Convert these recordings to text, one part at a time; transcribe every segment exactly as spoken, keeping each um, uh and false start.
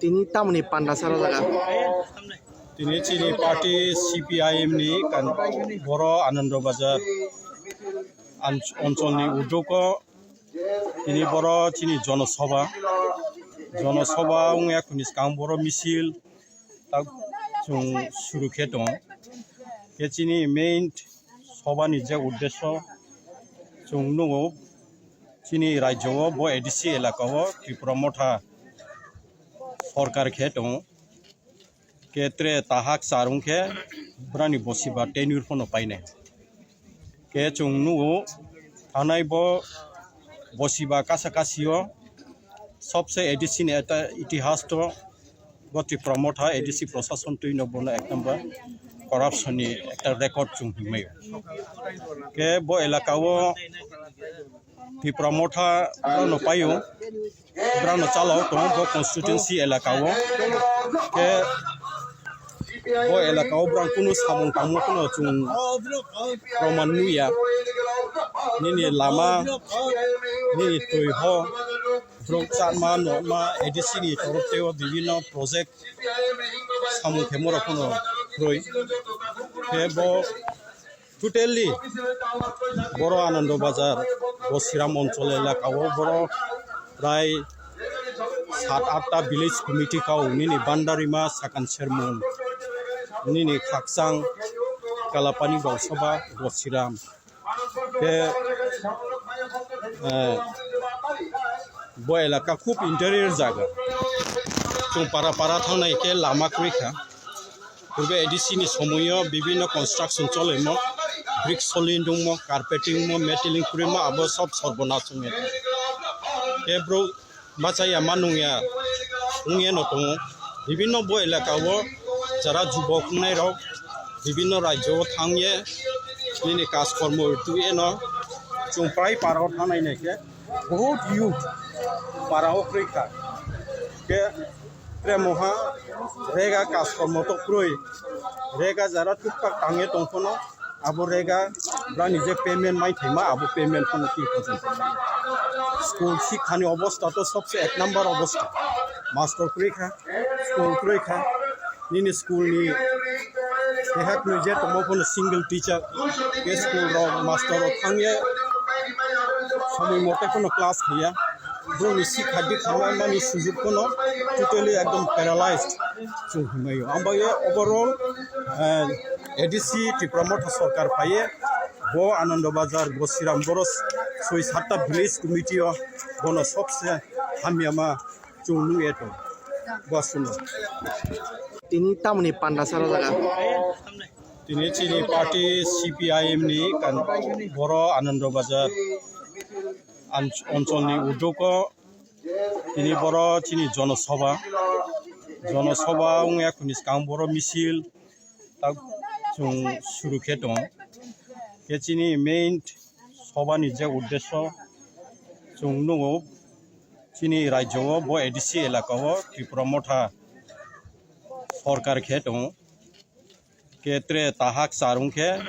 Tini tamoni panda sara jaga. Tini chini party C P I M ni kan-, boro Anando Bazar anch-, oncholni udogo tini boro chini jonosoba, jonosoba wngya khuni swkang boro misil tak chwng suru khe tongo. Khe chini main sobani je uddesyo chwng nukgo chini rajyo o bo A D C elaka o Tripura Motha sorkar khe tongo. Khe tre tahak char wngkhe brani bosiba tenure phano painai. Khe chwng nukgo thanai bo bosiba kasa kasio sobse A D C ni eta itihas to bo Tripura Motha A D C prosason twino bono ek number corruption ni ekta record chwng himmaio. Khe bo elaka o Tripura Motha no paio. Brano chalao tongo bo constituency elaka o. Khe bo elaka o brang kunu samung tangma phano chwng proman nuya. Nini lama, nini twi ho, borok chatma nokma A D C ni torof tei o bibinno project samung khemo rok phano kwrwi. Khe bo Totally boro Anando Bazar, bo Siram Onchol elaka o boro prai sat atta village committee kao nini Bandarima Sakan Sermon, nini Khakchang Kalapani Gausaba bo Siram. Khe, eh, bo elaka khub interior jaga. Chwng para para thangnai khe lama kwrwi kha. Purbe A D C ni somoio bibinno construction cholaimo, brick solin dungmo, carpeting mo, metaling kwrwimo, abo sob sorbonas wngya. Khe bro machaya ma nungya wngya no tongo. Bibinno bo elaka o jara jubok wngnai rok bibinno rajyo o thangye nini kaj kormo twi eno chwng prai para o thangnai nai khe. Bohut youth para o kwrwi kha. Khe tre moha rega kaj kormo to kwrwi. Rega jara tuktak tangye tong phano abo rega brani je payment mai thaima abo payment phano twi porjonto. School shikkha ni obostha to sobse ek number obostha. Master kwrwi kha, school kwrwi kha. Nini school ni keha kwnwi je tongma phano single teacher, ke school rok master rok thangya samung mote phano class khaiya. Borokni sikha dikha manmani sujuk phano totally ekdom paralyzed chwng hwnwi o. Ambayo overall, eh, A D C Tipra Motha sorkar phaiye bo Anando Bazar, bo Siram, boro soi satta village committee o bono sobse hamyama chwng nukya tong boswno. Tini tamoni panda sara jaga. Tini chini party C P I M ni kan-, boro Anando Bazar anch-, oncholni udogo tini boro chini jonosoba, jonosoba wngya khuni swkang boro misil tak chwng suru khe tongo. Khe chini main sobani je uddesyo chwng nukgo chini rajyo o bo A D C elaka o Tripura Motha sorkar khe tongo. Khe tre tahak char wngkhe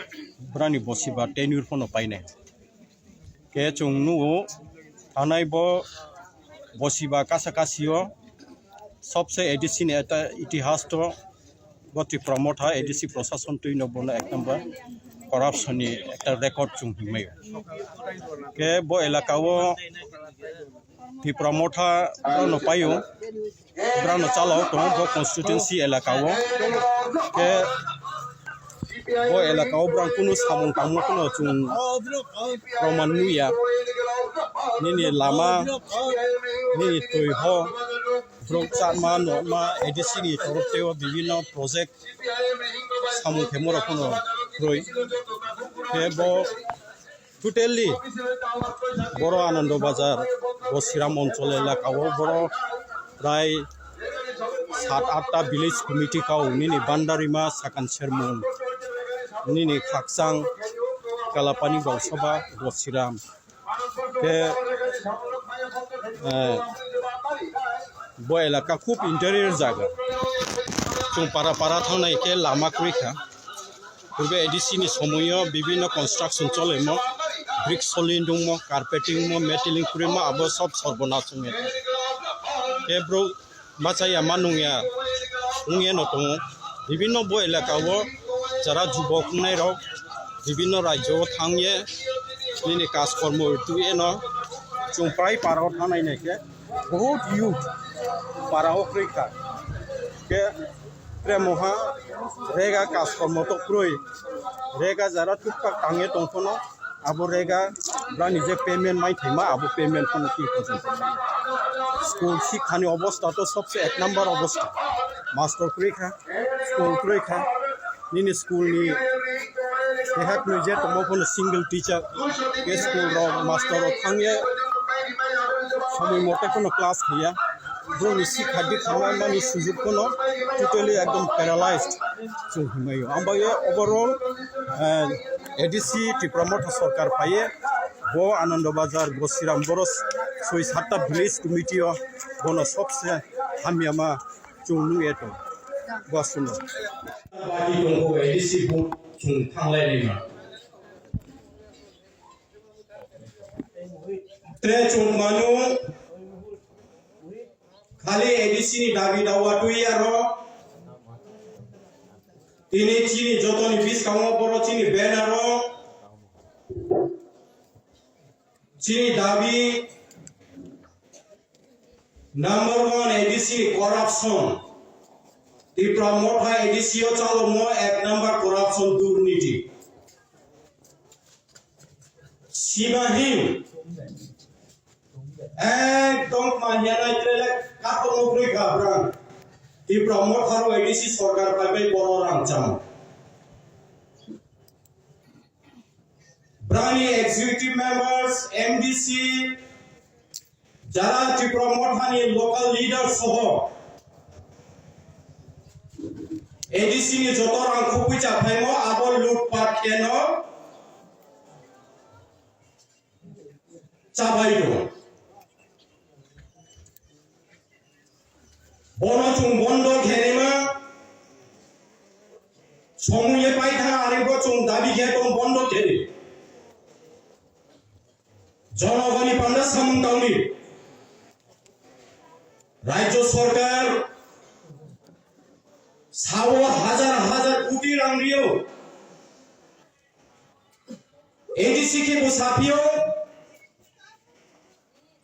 brani bosiba tenure phano painai. Khe chwng nukgo thanai bo bosiba kasa kasio sobse A D C ni eta itihas to bo Tripura Motha A D C prosason twino bono ek number corruption ni ekta record chwng himmaio. Khe bo elaka o Tipra Motha no paio. Brano chalao tongo bo constituency elaka o. Khe bo elaka o brang kunu samung tangma phano chwng proman nuya. Nini lama, nini twi ho, borok chatma nokma A D C ni torof tei o bibinno project samung khemo rok phano kwrwi. Khe bo Totally boro Anando Bazar, bo Siram Onchol elaka o boro prai sat atta village committee kao nini Bandarima Sakan Sermon, nini Khakchang Kalapani Gausaba bo Siram. Khe, eh, bo elaka khub interior jaga. Chwng para para thangnai khe lama kwrwi kha. Purbe A D C ni somoio bibinno construction cholaimo, brick solin dungmo, carpeting mo, metaling kwrwimo, abo sob sorbonas wngya. Khe bro Bachaya ma nungya, nungya no tongo. Bibinno bo elaka o jara jubok wngnai rok bibinno rajyo o thangye nini kaj kormo twi eno chwng prai para o thangnai nai khe bahut youth para o kwrwi kha. Khe tre moha rega kaj kormo to kwrwi, rega jara thukpak tangye tongphano. Abo rega brani je payment mai thaima abo payment phano twi khojang. School shikhani obostha to sobse ek number obostha. Master kwrwi kha, school kwrwi kha. Nini school ni keha kwrwi je tongmo phano single teacher. Ke school rok master rok thangya somoi mote phano class khaiya. Borokni sikha dikha manmani sujuk phano totally ekdom paralyzed chwng hinmai o. Ang bagwi overall, eh, A D C Tipra Motha Sarkar phaiye, bo Anando Bazar, Gosiram, boro soi satta village committee o bono sobse hamyama chwng nung eto. Bo aswkno. Baki tongkho A D C vote chwng thanglai nai ma. Tre chwng manu khali A D C ni dabi dawa twi aro tini chini jotoni biskango boro chini banner o chini dabi number one A D C corruption. Tipra Motha A D C o chalomo ek number corruption durniti. Simahin. Ekdom manyanai trele katok nukri gabran. Tipra Motha ro A D C sorkar pai pai boro rang chamo. Brani executive members, M D C, jara Tipra Mothani local leader soho A D C ni joto rang khupui cha phaimo abo lutpat keno chabai do. Bono chwng bondo khenima somung ye paitha ariko chwng dabi khe tong bondo kheni. Jonogoni panda samung tangdi. Rajyo sorkar sao hajar hajar koti rang rio. A D C khe bo saphio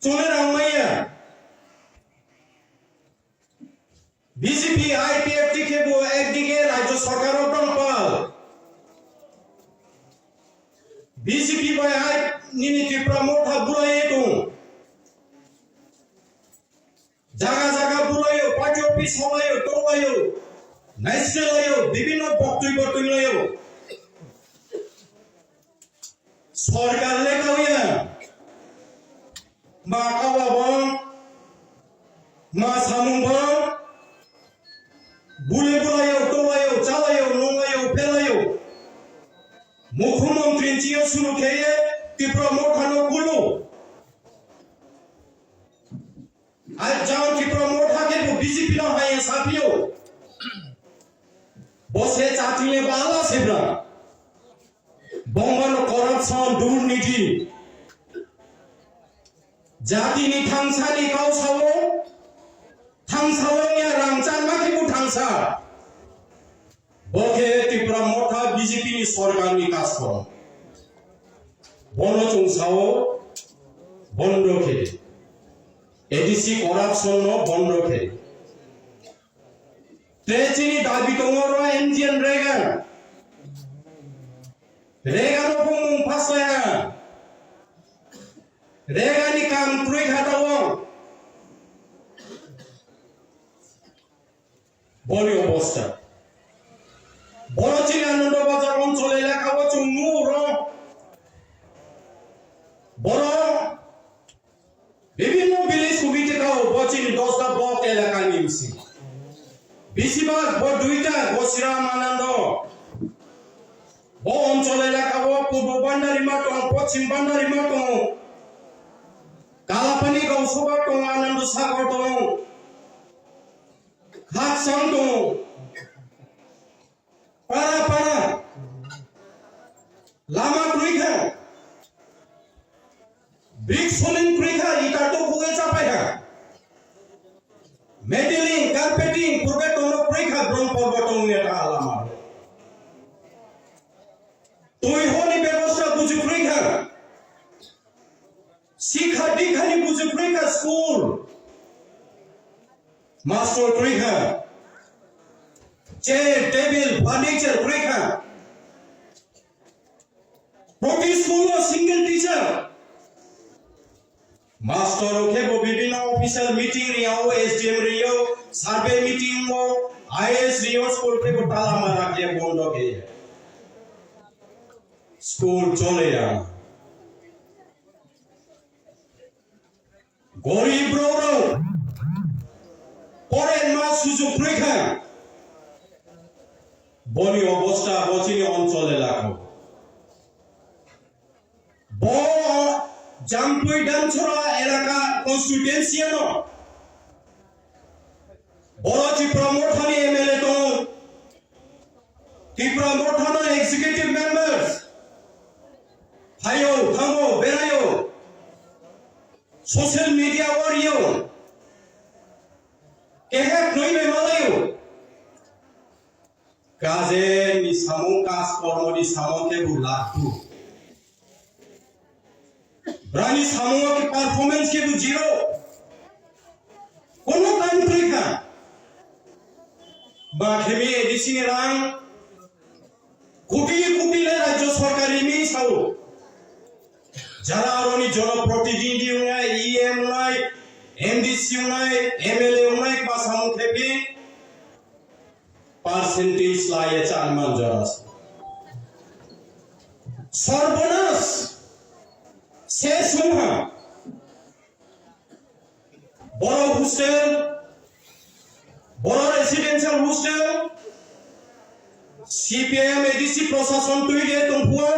chole rang maya. B J P I P F T khe bo ekdike rajyo sorkar o tongpal. B J P bai hai nini Tipra Motha burai tong. Jaga jaga bulaio, party office holaio, tolaio, naisrelaio, bibinno boktwi boktwi laio. Sorkar le kauya. Ma kawa bo, ma samung bo, bule bulaio, tolaio, chalaio, nunglaio, phelaio. Mukhyamantri chiyo suru kheye Tipra Mothano kulu. Ai jang Tipra Motha khe bo B J P no hai saphio. Bo se chati le bala sebra. Bongmano corruption, durniti. Jatini thangsani kau sao, thangsao ya rang chanma khe bo thangsa. Bo khe Tipra Motha B J P ni sorkar ni kaskoro. Bono chwng sao bondo khe. A D C corruption no bondo khe. Te chini dabi tongo ro Indian rega. Rega no phung mung phaslaya. Rega ni kam kroi kha tao. Boni obostha. Boro chini Anando Bazar onchol elaka o chwng nuo ro. Boro bibinno village committee kao bo chini dosta block elaka ni bisi. Bisi bag bo duita Gosiram Anando. Bo onchol elaka o Purbo Bandari ma tong, Pochim Bandari ma tong. Kalapani Gausoba tong, Anando Sagar tong. Khaksang tongo. Para para. Lama kwrwi kha. Big soling kwrwi kha, ita to khugai chapai kha. Medali Master kwrwi kha. Chair, table, furniture kwrwi kha. Proti school o single teacher. Master o khe bo bibhinno official meeting riyao, S D M riyao, survey meeting o, I A S riyao, school khe bo tala mara khe bondo khe. School chole ya. Gorib rok rok porenma sujug rikha. Boni obosta bo chini onchol elaka. Bo Jampui Damchara elaka constituency ano. Boro Tipra Mothani M L A tongo. Tipra Mothano executive members. Phaio, thango, beraio. Social media o rio. Kehek noi bai malayo. Kaje ni samung, kas kormo ni samung khe bo lakhu. Brani samung khe performance khe bo zero. Kono kaam kwrwi kha. Ba khe mi A D C ni rang koti koti le rajyo sorkar ri mi sao. Jara aroni jonoprotinidhi wngnai, E M wngnai, M D C wngnai, M L A wngnai, ba samung khe bi percentage laiya chang man jora se. Sorbonas se sungha. Boro hostel, boro residential hostel, C P I M A D C prosason twi de tongphuo.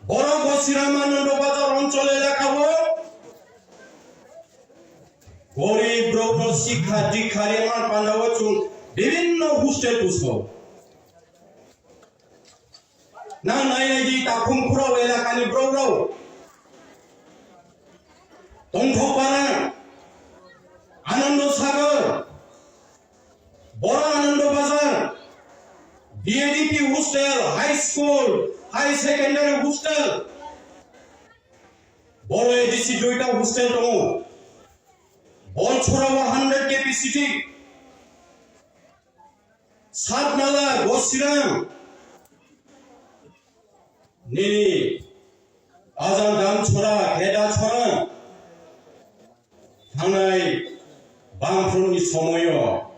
Boro Gosiram Anando Bazar onchol elaka o. Gorib rokno sikha dikha rema pandao chwng bibhinno hostel bwsao. Nang nai nai di Takhum Khurao elakani borok rok. Tongthokpara, Anando Sagar, Boro Anando Bazar, B A D P hostel, high school, high secondary hostel. Boro A D C duita hostel tongo. Bolchora o hundred capacity. Satnala, Gosiram. Nini ajang dam chora, kheda chora. Thangnai bangphuruni somoyo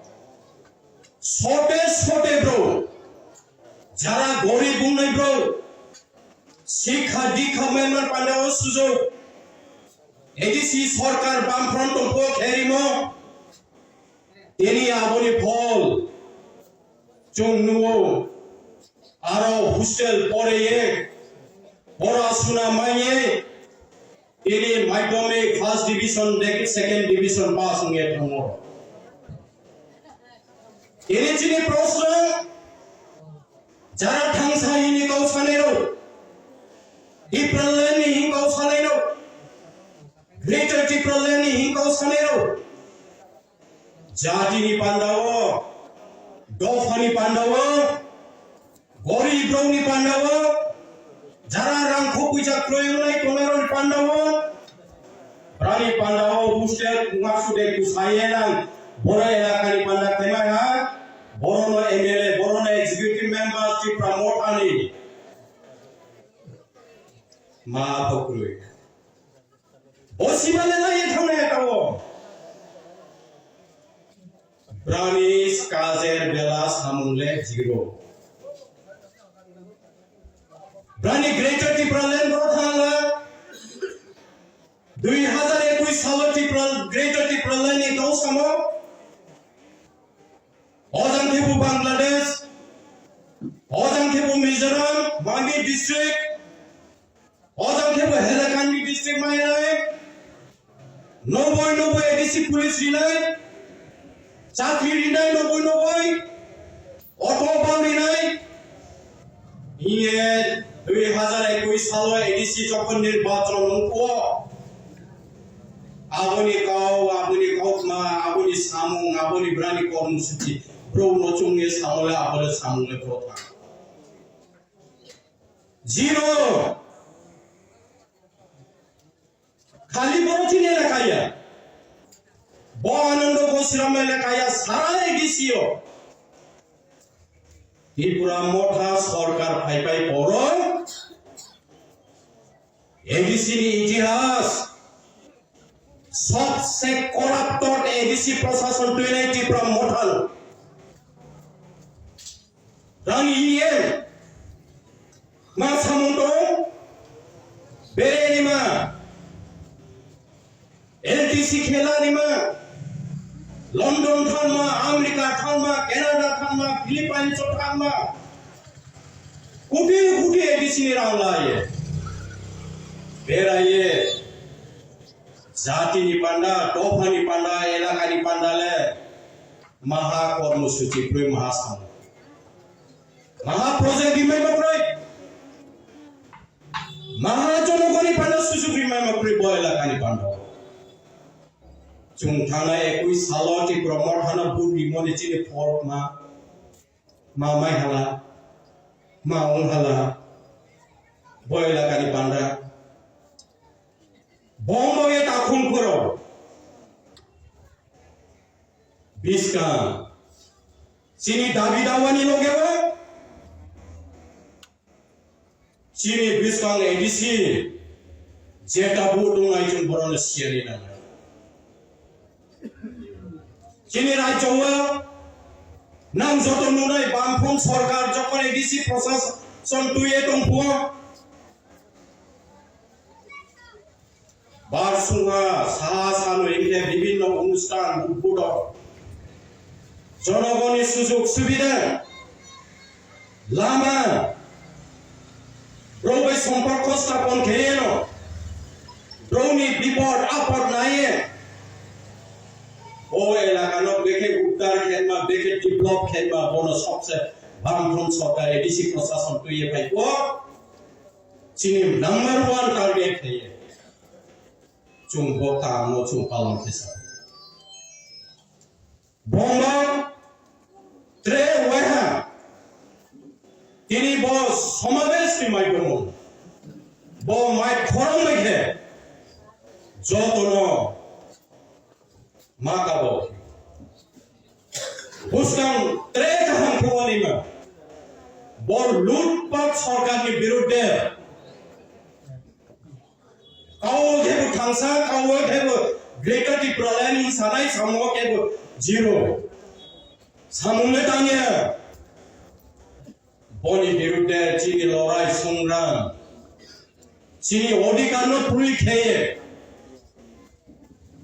sote sote bro, jara gorib bungnai bro, sikha dikha memar pandao sujok, A D C sorkar bamfront tongpo kherimo, tini aboni phol chwng nuo, aro hostel poreye, pora suna manye, tini madhyamik first division, second division pass wngye thango. Tini chini proshno, jara thangsa hini kau sanai rok, Tipraland ni hini kau sanai rok, Greater Tipraland ni hini kau sanai rok, jatini pandao, dophani pandao, gorib rokni pandao, jara rangkho puisa kroyongnai tongnai rokni pandao, brani pandao hostel wngma sude kusaye nang, boro elakani panda khaimai ha, borono M L A, borono executive member Tipra Mothani ma phokrwi. Bo sibale lai thangnai tao. Brani kajer bela samung le zero. Brani Greater Tipraland boro thangla. Dui hazar ekush salo Tipra, Greater Tipraland ni tong samo. Ojang khe bo Bangladesh, ojang khe bo Mizoram, Mamit district, ojang khe bo Hailakandi district mainai, noboi noboi A D C police rinai, chakri rinai noboi noboi, auto bang rinai, Iye dui hazar ekush salo A D C jokhon nirbachon wngkho, aboni kau, aboni kaukma, aboni samung, aboni brani kormosuchi, bro no chungye samole abole samung le bro thang. Zero. Khali boro chini elaka ya. Bo Anando Goshiram le kaya sara A D C o. Tripura Motha sorkar phaipai poro A D C ni itihas sobse corrupted A D C prosason tuinai Tripura Motha. Rang E M ma samung tong bere ni ma L T C khela ni ma London thang ma, America thang ma, Canada thang ma, Philippines thang ma. Kuti kuti A D C ni rang lai. Beraye. Jati ni panda, dopha ni panda, elaka ni panda le. Maha kormo suchi pui maha sam. Maha project di mai ma pui. Maha jonogoni panda susu di mai ma pui bo elaka ni panda. Chung thana ekui salo Tripura Motha no bud di moni chini fork ma. Ma mai hala, ma ong hala, bo elaka ni panda. Bombo ye takhum kuro. Biskang. Chini dabi dawa ni loge o. Chini biskang A D C jeta bu tongnai chwng borokno siyani nangnai. Chini rajyo o nang joto nunai bangphung sorkar jokhon A D C prosason tuye tongphuo. Bar sungha saha sano hinkhe bibinno onusthan udbodhon, jonogoni sujog subida, lama, borok bai somporko stapon kheyeno, borokni bipod apod naiye, o elakano bekhe uddar khenma, bekhe develop khenma, bono sobse bangphung sorkar A D C prosason tuiye phaikho. Chini number one target khe ye. Chwng bo kaam no chwng palan khe sa. Bomba tre weha. Tini bo somabesh ni maidromo. Bo mai khorang bai khe. Jotono ma kabo. Buskang tre kaham khwlani ma. Bo lutpat sorkar ni birudde. Kau kebo thangsa, kau kebo Greater Tipraland ni sanai samo kebo zero. Samung le tanya. Boni birudde chini lorai songram, chini odhikar no puri kheye.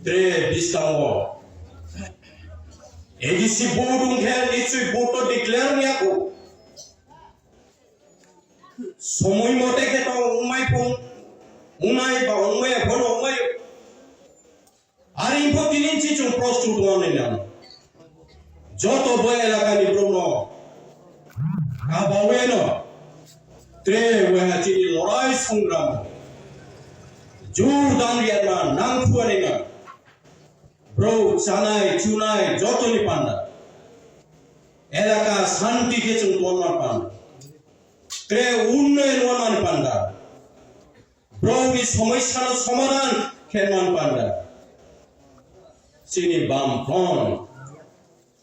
Tre biskango A D C vote wngkhe nichoi vote to declare wngya kho. Somoi mote khe to wngmai phung, wngnai ba wngmaya phano wngmai. Ari info tini chichung prostut wngmani nang. Joto bo elakani borokno kabaweno tre weha chini lorai songram jur dan riyarma nang phuarima. Bro chanai chunai jotoni panda. Elaka shanti khe chwng tonma panda. Tre unnayon wanmani panda. Borokni somosyano somadhan khenmani panda. Chini bam phon,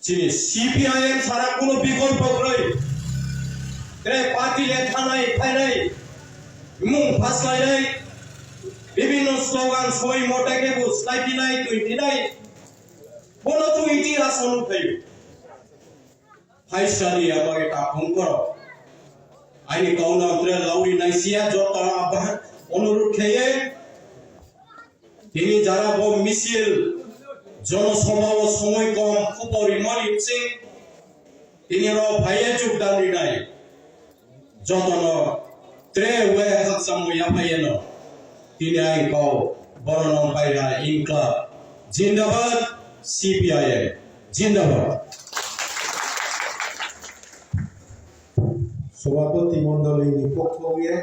chini C P I M sara kuno bikolpo kwrwi. Tre party le thanai phainai, mung phaslainai, bibinno slogan soi mote kebo slaiphinai, twiphinai. Bono chwng itihas o nukphaio. Haisani abagwi takhum koro. Aini kauna tre lauri naisiya joto abah onurut kheye. Tini jara bo misil jono sobha o somoi kom khupori mani bwsing tini ro phaiye jukdan rinai. Jotono tre we hakchangmo yaphayeno. Tini ang kau borok nong paira Inklab. Jindabad C P I M. Jindabad. Sobhapoti mondoli ni pokho ye